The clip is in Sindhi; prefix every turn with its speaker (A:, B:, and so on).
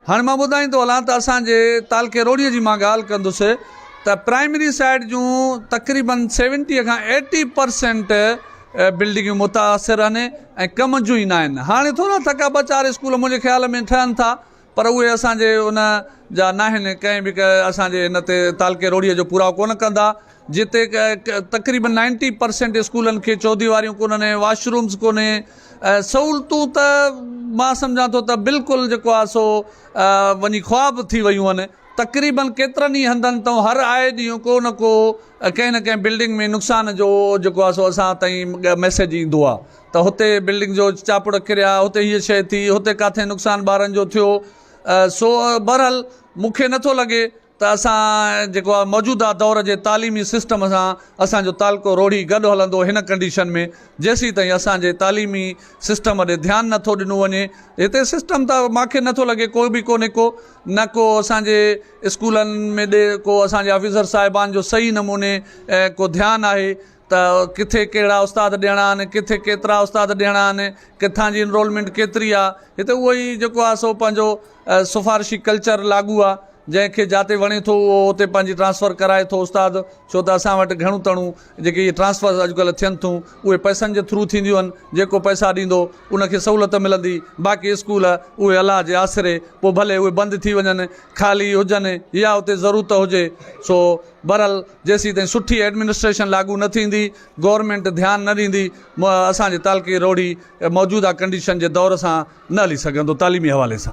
A: هاڻي مان ٻڌائيندو هلان ته اسان جي تعلقي روهڙي جي مان ڳالهه ڪندس ته پرائمري سائيڊ جون تقريبن سيونٽي کان ايٽي پرسينٽ بلڊنگيون متاثر آهن ۽ ڪم جون ئي ناهن هاڻي ٿورا ٿڪا ٻه چار اسڪول منهنجي خيال ۾ ٺهن ٿا پر اهي اسان جي ان جا ناهن ڪنهن به اسان جي هن تي تعلقي روهڙي جو پورائو ڪونه ڪندا جتي تقريبن نائنٽي پرسينٽ اسڪولن کي چوديواريون ڪونهن واش رومز ڪونهي سهولتون ته مان سمجهان ٿو ته بلڪل جيڪو آهي سو وڃي خواب ٿي ويون آهن تقريبن ڪيترن ئي هنڌن تان هر آئي ڏينهن ڪو نه ڪو ڪنهن نه ڪنهن بلڊنگ ۾ نقصان جو جيڪو آهي سو اسان تائين ميسيج ايندو آهي ته هتي بلڊنگ جو چاپڙ ڪريا هتي هيء شيء ٿي هتي ڪاٿي نقصان ٻارن جو ٿيو سو بهرحال مون کي نٿو لڳي ته اسان جيڪو آهي موجوده دور جي تعليمي سسٽم سان اسان جو تعلقو روهڙي گڏ هلندو هن ڪنڊيشن ۾ جيسيتائين اسان جي تعليمي سسٽم ڏي ڌيان نه ٿو ڏنو وڃي هتي سسٽم ته مان کي نه ٿو لڳي ڪو به ڪونهي ڪو نه ڪو اسان جي اسڪولن ۾ ڏي ڪو اسان جي آفيسر صاحبان جو صحيح نموني ڪو ڌيان آهي ته ڪٿي ڪهڙا استاد ڏيڻا آهن ڪٿي ڪيترا استاد ڏيڻا آهن ڪٿان جي انرولمينٽ ڪيتري آهي هتي اهو ئي جيڪو آهي سو پنهنجو سفارشي ڪلچر لاڳو آهي جنهن کي جاتي وڻي ٿو اهو اتي پنهنجي ٽرانسفر ڪرائي ٿو استاد ڇو ته اسان وٽ گهڻو تڻو جيڪي اهي ٽرانسفرز اڄڪلهه ٿين ٿيون اهي پئسن جي ٿرو ٿينديون آهن جيڪو پئسا ڏيندو ان کي سهولت ملندي باقي اسڪول اهي الله جي آسري پوء ڀلي اهي بند ٿي وڃن خالي هجن يا اتي ضرورت هجي سو بهرحال جيسيتائين سٺي ايڊمنسٽريشن لاڳو نه ٿيندي گورنمينٽ ڌيان نه ڏيندي اسان جي تعلقي روهڙي موجوده ڪنڊيشن جي دور سان نه هلي سگهندو تعليمي حوالي سان.